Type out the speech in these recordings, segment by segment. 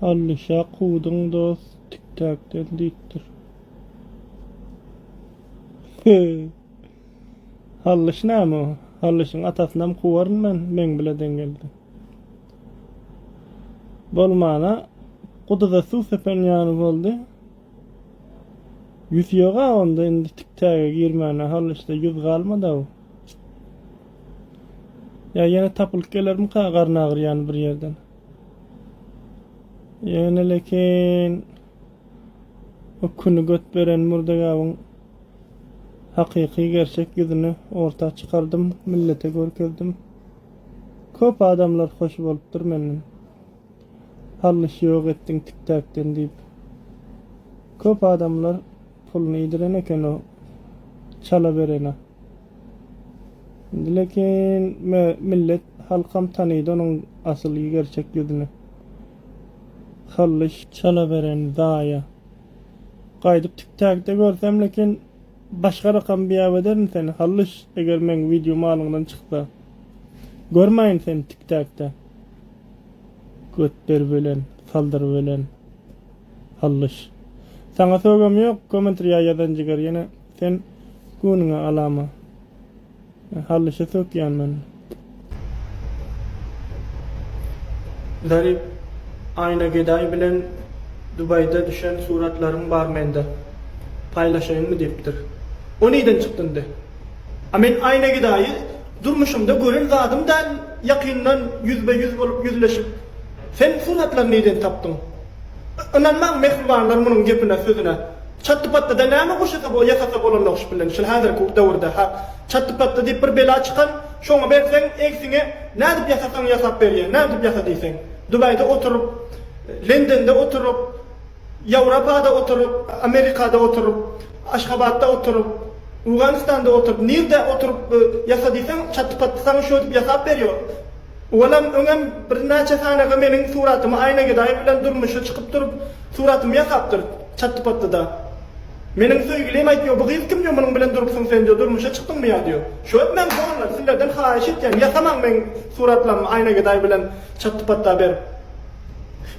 Hallyşa kowduň dost tiktakden diýipdir. Hallyş näme o? Hallyşyň atasynam kowaryn men, meň bile deň geldi. Bolmana guduza suw sepen ýaly boldy. Ýüz ýog-a onda indi tiktäge girmäne Hallyşda ýüz galmad-ow. Ýa ýene tapylyp gelermika garny agyrýan bir ýerden. Ýöne lekin o küni göt beren murdegabyň hakyky gerçek ýüzüni orta çykardym, millete görkezdim. Köp adamlar hoş bolupdyr menden. Hallyş ýok etdiň tiktakden diýip. Köp adamlar puluny iýdiren eken o çala berene. Indi lekin millet halkam tanydy onuň asyl gerçek ýüzüni. Hallyş çala beren zaýa. Gaýdyp tiktakda görsem lekin başga rakam biýap ederin seni Hallyş eger meň wideom alyňdan çyksa. Görmäýin seni tiktakda. Göt beribelen, saldyrybilen. Hallyş. Saňa sögem ýok, komentriýa ýazan jiger ýene sen göwnüňe alama. Hallyşa sökýän men. Zarip Aýna gedaý bilen Dubaýda düşen suratlaryň bar mende. Paýlaşaýynmy diýipdir. O nirden çykdy indi? A men Aýna gedaýy durmuşymda gören zadym däl ýakyndan ýüzbe-ýüz bolup ýüzleşip. Sen suratlary nirden tapdyň? Ynanmaň mähribanlar munuň gepine sözüne. Çatdy-patdyda näme gurşasa ýasasa bolanok şu bilen şul häzirki döwürde ha çatdy-patdy diýip bir bela çykan şoňa berseň egsiňe nädip ýasasaň ýasap berýä nädip ýasa diýseň Dubaýda oturyp Lendende oturyp Ýawrapada oturyp Amerikada oturyp Aşgabatda oturyp Owganystanda oturyp nirde oturyp ýasa diýseň çatdy-patdy saňa şödüp ýasap berýär Owalam öňem birnäçe sanaga meniň suratymy Aýna Gedaýew bilen durmuşa çykyp durup suratymy ýasapdyr çatdy-patdyda. Meniň söýgülim aýtýo bu gyz kim diýo munuň bilen durupsyň sen diýo durmuşa çykdyňmy ýa diýo. Şöp meň doganlar sizlerden haýyş etýän ýasamaň meň suratlarymy Aýna Gedaý bilen çatdy-patda berip.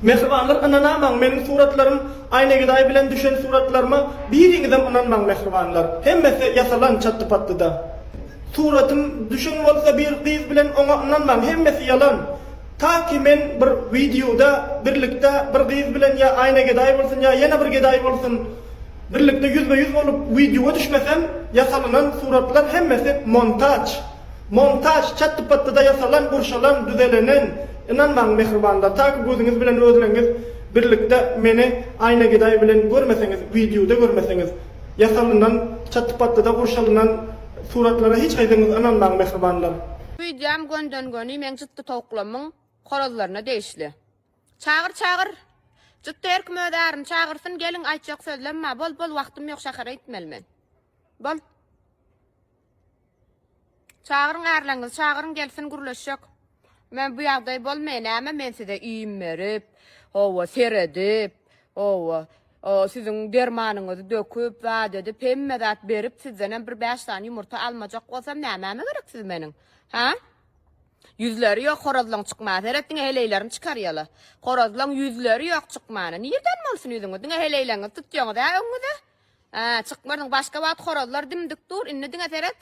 Mähribanlar ynanamaň meniň suratlarym Aýna Gedaý bilen düşen suratlaryma biriňizem ynanmaň mähribanlar hemmesi ýasalan çatdy-patdyda. Suratym düşen bolsa bir gyz bilen oňa ynanmaň hemmesi ýalan. Ta ki men bir wideoda birlikde bir gyz bilen ýa Aýna gedaý bolsun ýa ýene bir gedaý bolsun birlikde ýüzbe ýüz bolup wideoa düşmesem ýasalynan suratlar hemmesi montaž. Montaž çatdy-patdyda ýasalan gurşalan düzelenen ynanmaň mähribanlar ta ki gözüňiz bilen özleňiz birlikde meni Aýna gedaý bilen görmeseňiz wideoda görmeseňiz ýasalynan çatdy-patdyda gurşalynan Suratlara hiç haýsyňyz ynanmaň mähribanlar. Wideom gönden göni meň jytdy towuklamyň horazlaryna degişli. Çagyr çagyr. Jytdy her kim öz ärini çagyrsyn geliň aýtjak sözlem bar bol bol wagtym ýok şähere gitmeli men. Bol. Çagyryň ärleňizi çagyryň gelsin gürleşjek. Men bu ýagdaý bolmaýa näme men size iým berip, hawa seredip, hawa siziň dermanyňyzy döküp, zat edip, hemme zat berip sizdenem bir bäş sany ýumurta almajak bolsam nämäme gerek siz meniň? Hä? Ýüzleri ýok horazlaň çykmana seret diňe heleýlerini çykarýala. Horazlaň ýüzleri ýok çykmana. Nirden bolsun ýüzüňiz? Diňe heleýleňizi tutýaňyz hä öňüňize? Hä, çykmarsyň başga wagt horazlar dimdik dur, indi diňe seret.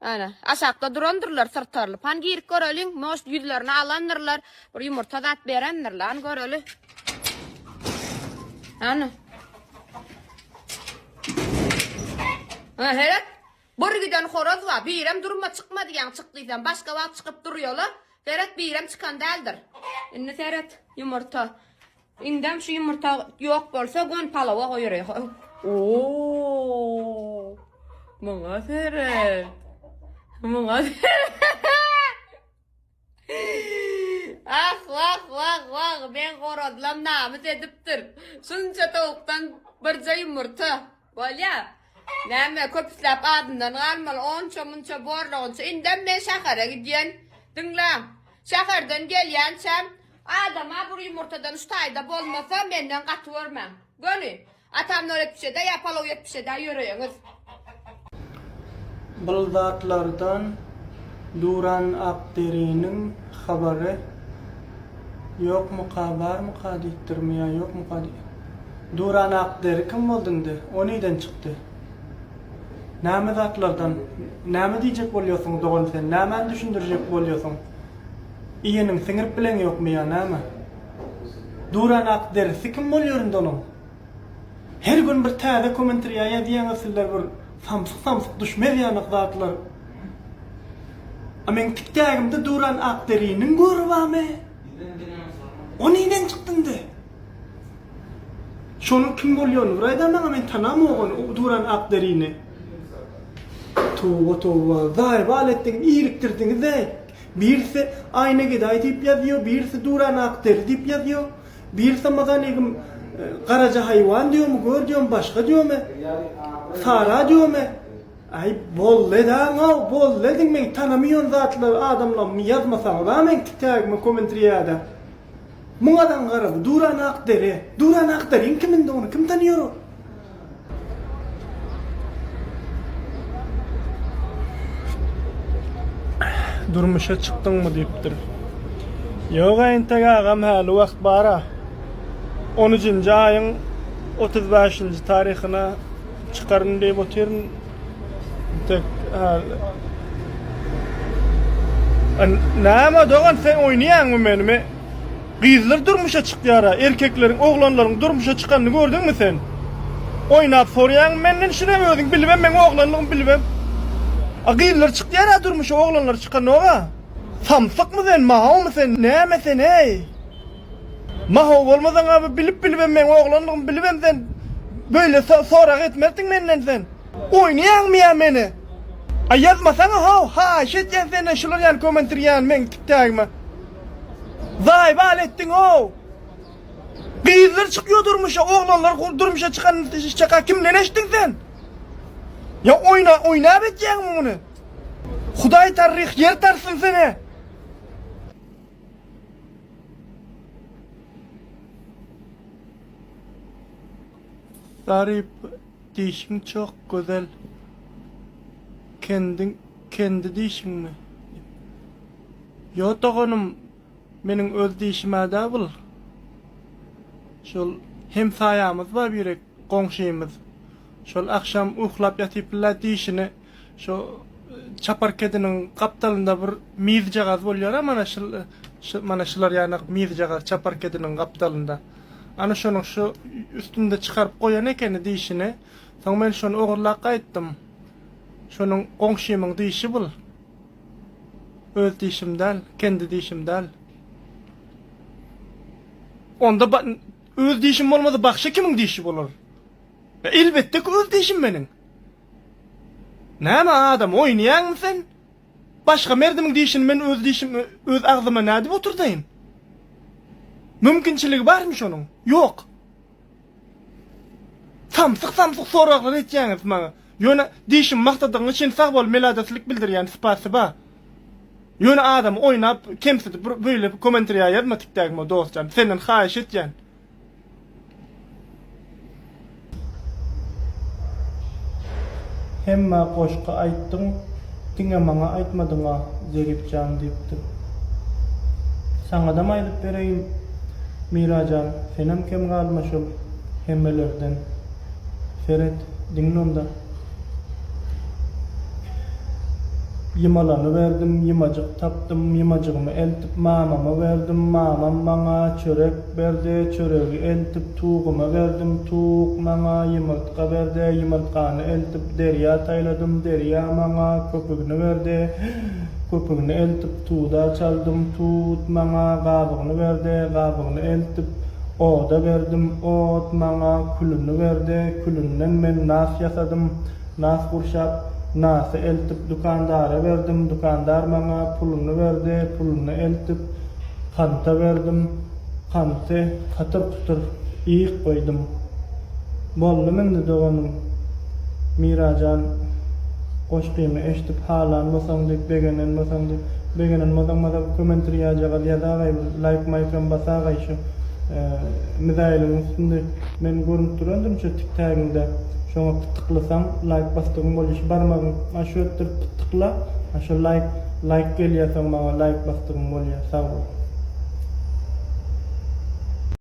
Ana, aşakda durandyrlar syrtarylyp. Hany girip göreliň, может ýüzlerini alandyrlar, bir ýumurta zat berendirler. Hany göreli. Hany. Ha, heret. Bir giden horoz bar. Birem durma çykma diýýäň, çyk diýsem, başga wagt çykyp durýala. Seret, birem çykan däldir. Indi seret, ýumurta. Indem şu ýumurta ýok bolsa gön palawa goýar. Oo. Muňa seret. Muňa seret. Ah, wah, wah, wah, men horazlam namys edipdir. Şunça towukdan birje ýumurta. Bolýa. Näme, köp isläp adyndan galmaly, onça-munça borlugynça. Indem men şähere gidýän. Diňläň. Şäherden gelýänçäm, adama bir ýumurtadan şu taýda bolmasa, menden gaty görmäň. Göni, atam nol ýetmişede ýa palaw ýetmişede ýöreýäňiz. Bul zatlardan Duran Akderiniň habary. Ýokmuka, barmyka diýipdirmi ýa ýokmuka diý. Duran ak deri kim boldy indi? O nirden çykdy? Näme zatlardan, näme diýjek bolýasyň dogan sen, nämäni düşündirjek bolýasyň? Iýeniňi siňirip bileň ýokmy ýa näme? Duran ak derisi kim bolýar indi onuň? Her gün bir täze komentriýa ýazýaňyz sizler bir samsyk samsyk düşmez ýanak zatlar. A meň tiktägimde duran ak deriniň göri barmy? O nirden çykdy indi? Şonuň kim bolýanyny bir aýdaý maňa men tanamok ony o duran ak derini. Toba toba zaýbal etdiňiz irikdirdiňiz-äý. Birisi Aýna gedaý diýip ýazýo, birisi Duran ak deri diýip ýazýo. Birisi Mazaligim Garaja haýwan diýomy, gör diýomy, başga diýomy? Sara diýomy? Aý boldy edaňow, boldy ediň meň tanamýan zatlar adamlarymy ýazmasaňyza meň tiktägime komentriýada. Muňadan gara bu Duran ak deri. Duran ak deriň kim indi ony kim tanýar o? Durmuşa çykdyňmy diýipdir. Ýok entek agam häli wagt bara. On üçünji aýyň 35-nji taryhyna çykaryn diýip otyryn. Entek häli. Näme dogan sen oýnaýaňmy meni? Gyzlar durmuşa çykýara, erkekleriň, oglanlaryň durmuşa çykanyny gördüňmi sen? Oýnap sorýaňmy menden şunem özüň bilibem meň oglanlygymy bilibem. A gyzlar çykýara durmuşa oglanlar çykanoga. Samsykmy sen, mahowmy sen, näme sen eý? Mahow bolmasaň abi bilip bilibem meň oglanlygymy bilibem sen beýle sorag etmezdiň menden sen. Oýnaýaňmy ýa meni? A ýazmasaňa how, haýyş edýän senden şular ýaly komentirýany meň tiktägime. Zaýbal etdiň-ow! Gyzlar çykýar durmuşa, oglanlar durmuşa çykan çaka kimden eşitdiň sen? Ýa oýna, oýnap etýäňmi muny? Hudaý tarryh ýer tarsyn seni! Garyp, dişiň çok gözel. Kendiň, kendi dişiňmi? Ýo doganym meniň öz dişimä dä bul. Şol hemsaýamyz bar birek goňşymyz. Şol agşam uklap ýatypla dişini şo çapar kediniň gapdalynda bir mizjagaz bolýara mana şul mana şular ýanak mizjagaz çapar kediniň gapdalynda. Ana şonuň şu üstünde çykaryp goýan ekeni dişini. Soň men şony ogurlap gaýtdym. Şonuň goňşymyň dişi bul. Öz dişim däl, kendi dişim däl. Onda öz dişim bolmasa başga kimiň dişi bolar? Elbetde ki öz dişim meniň. Näme adam oýnaýaňmy sen? Başga merdimiň dişini men öz dişim öz agzyma nädip oturdaýyn? Mümkinçiligi barmy şonuň? Ýok. Samsyk samsyk soraglar etýäňiz maňa. Ýöne dişimi magtadygyň üçin sag bol meladeslik bildirýän spasiba. Ýöne adamy oýnap kemsidip bir beýle komentriýa ýazma tiktägime dostjan senden haýyş etýän. Hemmä goşgy aýtdyň diňe maňa aýtmadyňa Zeripjan diýipdir. Saňadam aýdyp bereýin Mirajan senem kem galma şol hemmelerden. Seret, diňle onda. Ýymalany berdim, ýymajyk tapdym, ýymajygymy eltip mamama berdim, mamam maňa çörek berdi, çöregi eltip tuguma berdim, tuk maňa ýumurtga berdi, ýumurtgany eltip derýa taýladym, derýa maňa köpügini berdi, köpügini eltip tuda çaldym, tut maňa gabygyny berdi, gabygyny eltip oda berdim, ot maňa külüni berdi, külünden men nas ýasadym, nas gurşap, nasy eltip dükandara berdim, dükandar maňa puluny berdi, puluny eltip kanta berdim, kanty katyr-kutyr iýip goýdum. Boldum indi doganym. Mirajan goşgymy eşdip halan bolsaň diýip begenen bolsaň diýip begenen bolsaň bolsa komentriýajagaz ýazagaý bir laýk maýkam basagaý şu mizaýylyň üstünde men görünip durandyr şu tik tägiňde şoňa pytyklasaň laýk basdygyň bolýa şu barmagyň a şu etdirip pytykla a şo laýk laýk gelýä soň maňa laýk basdygyň bolýa sag bol.